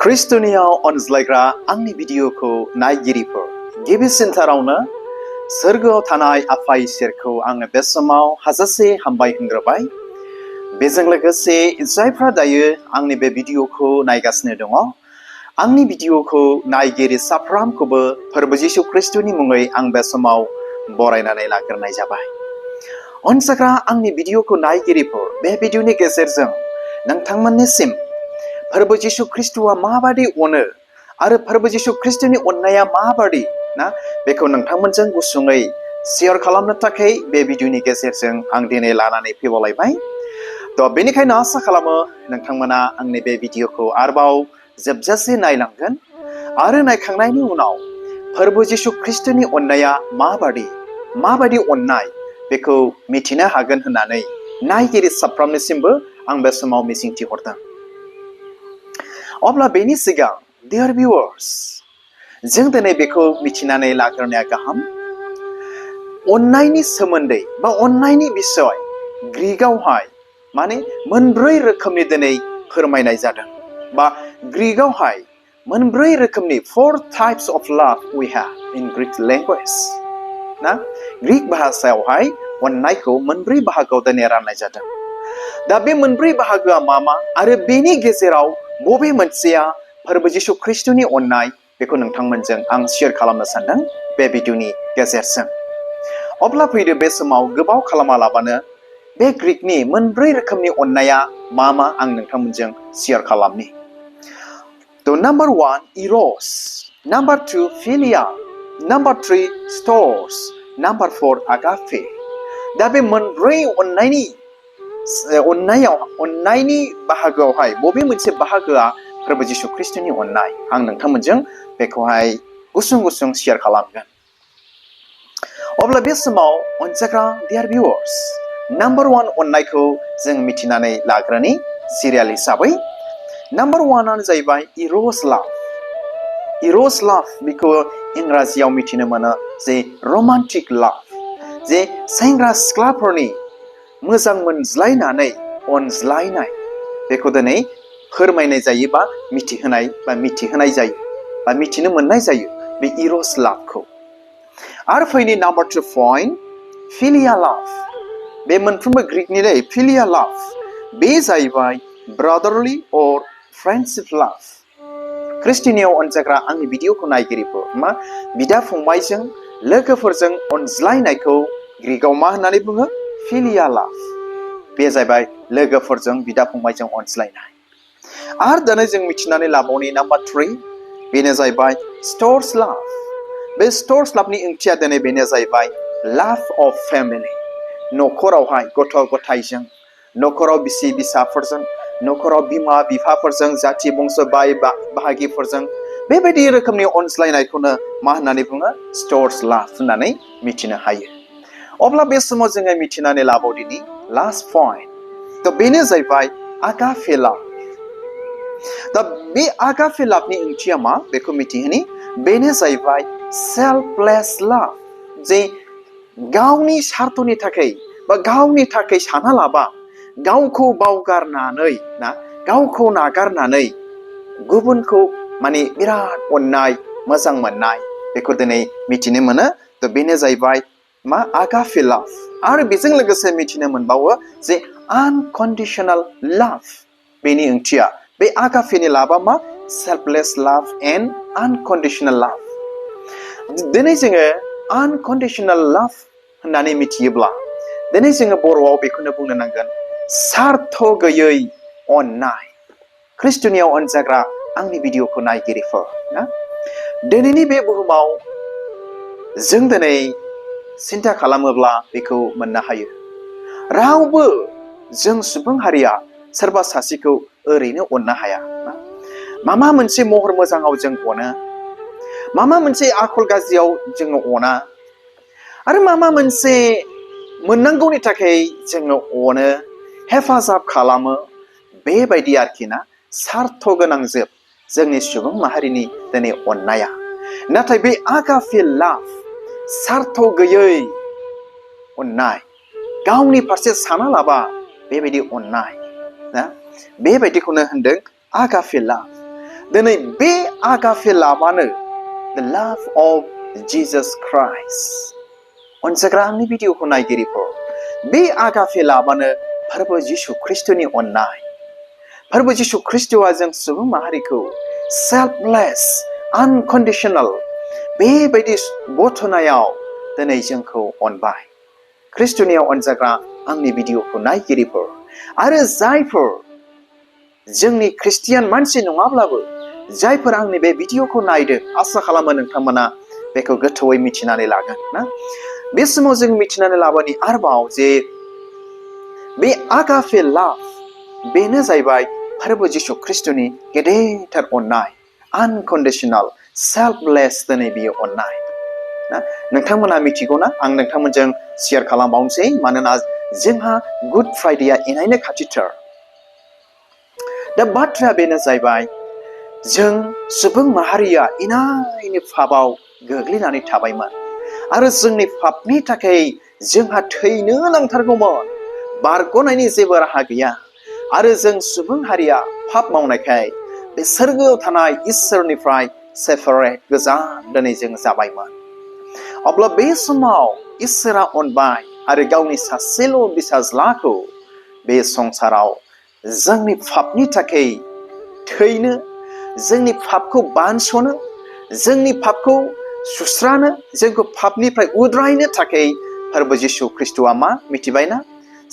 खृष्टनियाव अनज्लायग्रा आंनि भिडिअखौ नायगिरिफोर गिबिसिनथारावनो सोरगोआव थानाय आफा इसोरखौ आङो बे समाव हाजासे हामबाय होनग्रोबाय। बेजों लोगोसे जायफ्रा दायो आंनि बे भिडिअखौ नायगासिनो दङ, आंनि भिडिअखौ नायगिरि साफ्रोमखौबो फोरबो जिसु ख्रिस्टनि मुङै आं बे समाव बरायनानै लाग्रोनाय जाबाय। अनजाग्रा आंनि भिडिअखौ नायगिरिफोर, बे भिडिअनि गेजेरजों नोंथांमोननिसिम फोरबो जिसु ख्रिस्टआ माबादि अनो आरो फोरबो जिसु ख्रिस्टनि अननाया माबादि ना बेखौ नोंथांमोनजों गुसुङै शेयार खालामनो थाखाय बे भिडिअनि गेजेरजों आं दिनै लानानै फैबावलायबाय। थ' बेनिखायनो आसा खालामो नोंथांमोना आंनि बे भिडिअखौ आरोबाव जोबजासे नायलांगोन आरो नायखांनायनि उनाव फोरबो जिसु ख्रिस्टनि अननाया माबादि अननाय बेखौ मिथिनो हागोन होननानै नायगिरि साफ्रोमनिसिमबो आं बे समाव मिजिंथि हरदों। अब्ला बेनि सिगां डियर भिउवार्स, जों दिनै बेखौ मिथिनानै लाग्रोनाया गाहाम। अननायनि सोमोन्दै बा अननायनि बिसय ग्रीकआवहाय माने मोनब्रै रोखोमनि दिनै फोरमायनाय जादों, बा ग्रीकआवहाय मोनब्रै रोखोमनि 4 types of love we have in Greek language ना ग्रीक भाषायावहाय अननायखौ मोनब्रै बाहागोआव दिनै राननाय जादों। दा बे मोनब्रै बाहागोआ मा आरो बेनि गेजेराव बबे मोनसेया फोरबो जिसु ख्रिस्टनि अननाय बेखौ नोंथांमोनजों आं शेयार खालामनो सानदों बे भिडिअनि गेजेरजों। अब्ला फैदो बे समाव गोबाव खालामालाबानो बे ग्रीकनि मोनब्रै रोखोमनि अननाया मा आं नोंथांमोनजों शेयार खालामनि। The' number 1 Eros, number 2 Philia, number 3 Storge, number 4 Agape. दा बे मोनब्रै अननायनि बाहागोआवहाय बबे मोनसे बाहागोआ फोरबो जिसु ख्रिस्टनि अननाय, आं नोंथांमोनजों बेखौहाय गुसुं शेयार खालामगोन। अब्ला बे समाव अनजाग्रा डियर भिउवार्स, नाम्बार 1 अननायखौ जों मिथिनानै लाग्रोनि सिरियाल हिसाबै। नाम्बार 1 आनो जाहैबाय इर'स लाभ। इर'स लाभ बेखौ इंराजियाव मिथिनो मोनो जे रमान्टिक लाभ, जे सेंग्रा सिख्लाफोरनि मोजां मोनज्लायनानै अनज्लायनाय बेखौ दिनै फोरमायनाय जायो बा मिथिहोनाय जायो बा मिथिनो मोननाय जायो बे इर'स लाभखौ। आरो फैनि नाम्बार 2 पइन्ट फिलिया लाभ। बे मोनफ्रोमबो ग्रीकनि फिलिया लाभ, बे जाहैबाय ब्रादारलि अर फ्रेन्डशिप लाभ। ख्रिस्टनियाव अनजाग्रा आंनि भिडिअखौ नायगिरिफोर, मा बिदा फंबायजों लोगोफोरजों अनज्लायनायखौ ग्रीकआव मा होननानै बुङो? फिलिया लाभ। बे जाहैबाय लोगोफोरजों बिदा फंबायजों अनज्लायनाय। आरो दिनै जों मिथिनानै लाबावनि नाम्बार 3, बेनो जाहैबाय स्टर्स लाभ। बे स्टर्स लाभनि ओंथिया दिनै बेनो जाहैबाय लाभ अफ फेमिलि। न'खरावहाय गथ' गथायजों, न'खराव बिसि बिसाफोरजों, न'खराव बिमा बिफाफोरजों, जाथि बंस बाय बाहागिफोरजों बेबायदि रोखोमनि अनज्लायनायखौनो मा होननानै बुङो? स्टर्स लाभ होननानै मिथिनो हायो। अब्ला बे समाव जोङो मिथिनानै लाबावदिनि लास्ट पइन्ट, थ' बेनो जाहैबाय आगापे लाभ। दा बे आगापे लाभनि ओंथिया मा बेखौ मिथिहोनि। बेनो जाहैबाय सेल्फलेस लाभ, जे गावनि सार्थनि थाखाय बा गावनि थाखाय सानालाबा गावखौ बावगारनानै ना गावखौ नागारनानै गुबुनखौ माने बिराद अननाय मोजां मोननाय बेखौ दिनै मिथिनो मोनो। थ' बेनो जाहैबाय मा? आगापे लाभ। आरो बेजों लोगोसे मिथिनो मोनबावो जे आनकन्डिशनेल लाभ। बेनि ओंथिया बे आगापेनि लाभा मा? सेल्फलेस लाभ एन्ड आनकन्डिशनेल लाभ। दिनै जोङो आनकन्डिशनेल लाभ होननानै मिथियोब्ला दिनै जोङो बर'आव बेखौनो बुंनो नांगोन सार्थ गैयै अननाय। ख्रिस्टनियाव अनजाग्रा आंनि भिडिअखौ नायगिरिफोर ना, दिनैनि बे बुहुमाव जों दिनै सिन्था खालामोब्ला बेखौ मोननो हायो। रावबो जों सुबुं हारिया सोरबा सासेखौ ओरैनो अननो हाया ना। माबा मोनसे महर मोजाङाव जों अनो, माबा मोनसे आखल गाज्रियाव जोङो अना, आरो माबा मोनसे मोननांगौनि थाखाय जोङो अनो, हेफाजाब खालामो। बेबायदि आरोखि ना, सार्थ गोनांजोब जोंनि सुबुं माहारिनि दिनै अननाया। नाथाय बे आगापे लाभ, सार्थ गैयै अननाय, गावनि फारसे सानालाबा बेबायदि अननाय ना, बेबायदिखौनो होनदों आगापे लाभ। दिनै बे आगाफे लाबानो the love of Jesus Christ अनसायग्रा आंनि भिडिअखौ नायगिरिफोर बे आगाफे लाबानो फोरबो जिसु ख्रिस्टनि अननाय फोरबो जिसु ख्रिस्टआ जों सुबुं माहारिखौ सेल्फलेस आनकन्डिशनेल बेबायदि गथनायाव दिनै जोंखौ अनबाय ख्रिस्टनियाव अनजाग्रा आंनि भिडिअखौ नायगिरिफोर आरो जायफोर जोंनि ख्रिस्टियान मानसि नङाब्लाबो जायफोर आंनि बे भिडिअखौ नायदों आसा खालामो नोंथांमोना बेखौ गोथौयै मिथिनानै लागोन ना बे समाव जों मिथिनानै लाबानि आरोबाव जे बे आगाफे लाभ बेनो जाहैबाय फोरबो जिसु ख्रिस्टनि गेदेरथार अननाय आनकन्डिशनेल सेल्फलेस दिनै बियो अननाय ना नोंथांमोना मिथिगौना आं नोंथांमोनजों शेयार खालामबावनोसै मानोना जोंहा गुड फ्राइडेया इनायनो खाथिथार दा बाथ्राया बेनो जाहैबाय जों सुबुं माहारिया इनायनि पापआव गोग्लैनानै थाबायमोन आरो जोंनि पापनि थाखाय जोंहा थैनो नांथारगौमोन बारग'नायनि जेबो राहा गैया आरो जों सुबुं हारिया पाप मावनायखाय बे सोरगोआव थानाय इसोरनिफ्राय सेपारेट गोजान दिनै जों जाबायमोन अब्ला बे समाव इसोरा अनबाय आरो गावनि सासेल' फिसाज्लाखौ बे संसाराव जोंनि पापनि थाखाय थैनो जोंनि पापखौ बानस'नो जोंनि पापखौ सुस्रानो जोंखौ पापनिफ्राय उद्रायनो थाखाय फोरबो जिसु ख्रिस्टआ मा मिथिबायना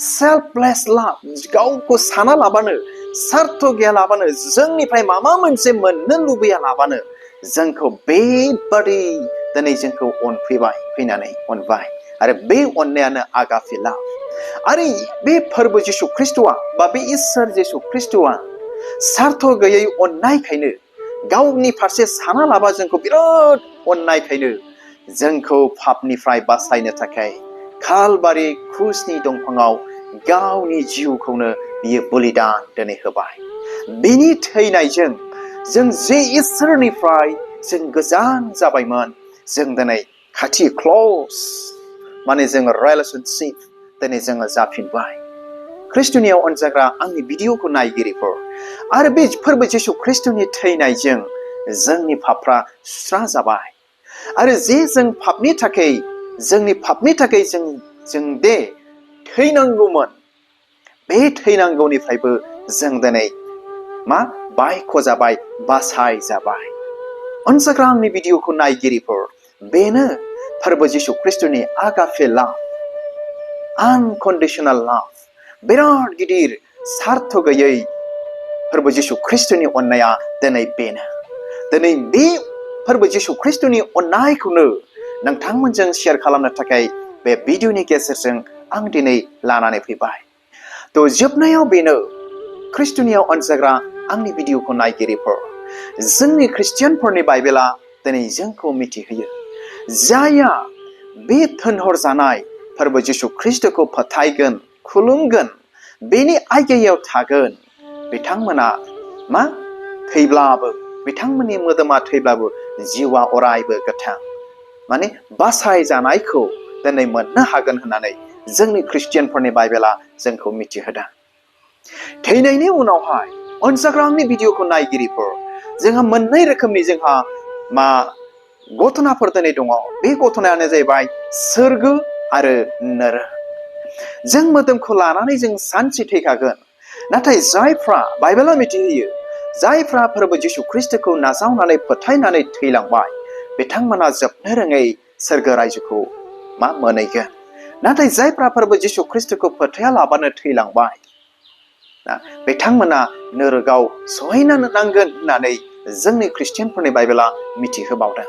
सेल्फलेस लाभ गावखौ साना लाबानो सार्थ गैया लाबानो जोंनिफ्राय माबा मोनसे मोननो लुबैया लाबानो जोंखौ बेबादि दिनै जोंखौ अनफैबाय फैनानै अनबाय आरो बे अननायानो आगाफे लाभ आरो बे फोरबो जिसु ख्रिस्टआ बा बे इसोर जिसु ख्रिस्टआ सार्थ गैयै अननायखायनो गावनि फारसे साना लाबा जोंखौ बिराद अननायखायनो जोंखौ पापनिफ्राय बासायनो थाखाय कालबारि क्रुसनि दंफाङाव गावनि जिउखौनो बियो बलिदान दिनै होबाय बेनि थैनायजों जों जे इसोरनिफ्राय जों गोजान जाबायमोन जों दिनै खाथि क्ल'ज माने जों रिलेशनशिप दिनै जोङो जाफिनबाय ख्रिस्टनियाव अनजाग्रा आंनि भिडिअखौ नायगिरिफोर आरो बे फोरबो जिसु ख्रिस्टनि थैनायजों जोंनि पापफ्रा सुस्रा जाबाय आरो जे जों पापनि थाखाय जोंनि पापनि थाखाय जों दे थैनांगौमोन बे थैनांगौनिफ्रायबो जों दिनै मा बायख' जाबाय बासाय जाबाय अनजाग्रा आंनि भिडिअखौ नायगिरिफोर बेनो फोरबो जिसु ख्रिस्टनि आगाफे लाभ आनकन्डिशनेल लाभ बिराद गिदिर सार्थ गैयै फोरबो जिसु ख्रिस्टनि अननाया दिनै बेनो दिनै बे फोरबो जिसु ख्रिस्टनि अननायखौनो नोंथांमोनजों शेयार खालामनो थाखाय बे भिडिअनि गेजेरजों आं दिनै लानानै फैबाय थ' जोबनायाव बेनो ख्रिस्टनियाव अनजाग्रा आंनि भिडिअखौ नायगिरिफोर जोंनि ख्रिस्टियानफोरनि बाइबेला दिनै जोंखौ मिथिहोयो जायहा बे थोनहरजानाय फोरबो जिसु ख्रिस्टखौ फोथायगोन खुलुमगोन बेनि आयदायाव थागोन बिथांमोना मा थैब्लाबो बिथांमोननि मोदोमा थैब्लाबो जिउआ अरायबो गोथां माने बासाय जानायखौ दिनै मोननो हागोन होननानै जोंनि ख्रिस्टियानफोरनि बाइबेला जोंखौ मिथिहोदों थैनायनि उनावहाय अनजाग्रा आंनि भिडिअखौ नायगिरिफोर जोंहा मोननै रोखोमनि जोंहा मा घटनाफोर दिनै दङ बे घटनायानो जाहैबाय सोरगो आरो नोरो जों मोदोमखौ लानानै जों सानसे थैखागोन नाथाय जायफ्रा बाइबेला मिथिहोयो जायफ्रा फोरबो जिसु ख्रिस्टखौ नाजावनानै फोथायनानै थैलांबाय बिथांमोना जोबनो रोङै सोरगो रायजोखौ मा मोनहैगोन नाथाय जायफ्रा फोरबो जिसु ख्रिस्टखौ फोथाया लाबानो थैलांबाय बिथांमोना नोरगाव सहैनो नांगोन होननानै जोंनि ख्रिस्टियानफोरनि बाइबेला मिथिहोबावदों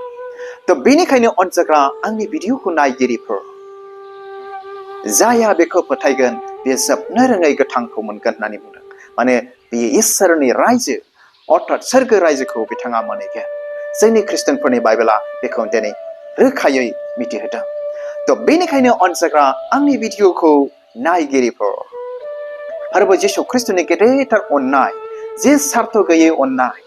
थ' बेनिखायनो अनजाग्रा आंनि भिडिअखौ नायगिरिफोर जायहा बेखौ फोथायगोन बे जोबनो रोङै गोथांखौ मोनगोन होननानै बुंदों माने बेयो इसोरनि रायजो अर्थात सोरगो रायजोखौ बिथाङा मोनहैगोन जोंनि ख्रिस्टियानफोरनि बाइबेला बेखौ दिनै रोखायै मिथिहोदों थ' बेनिखायनो अनजाग्रा आंनि भिडिअखौ नायगिरिफोर फोरबो जिसु ख्रिस्टनि गेदेरथार अननाय जे सार्थ गैयै अननाय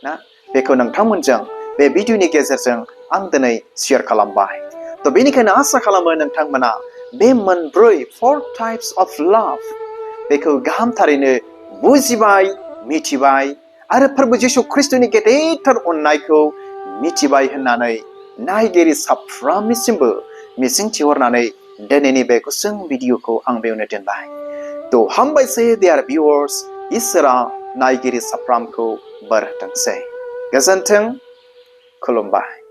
ना बेखौ नोंथांमोनजों बे भिडिअनि गेजेरजों आं दिनै शेयार खालामबाय थ' बेनिखायनो आसा खालामो नोंथांमोना बे मोनब्रै 4 टाइप्स अफ लाभ बेखौ गाहामथारैनो बुजिबाय मिथिबाय आरो फोरबो जिसु ख्रिस्टनि गेदेरथार अननायखौ मिथिबाय होननानै नायगिरि साफ्रोमनिसिमबो मिजिंथिहरनानै दिनैनि बे गुसुं भिडिअखौ आं बेयावनो दोनबाय। थ' हामबायसै dear viewers, इसोरा नायगिरि साफ्रोमखौ बोर होथोंसै। गोजोन्थों, खुलुमबाय।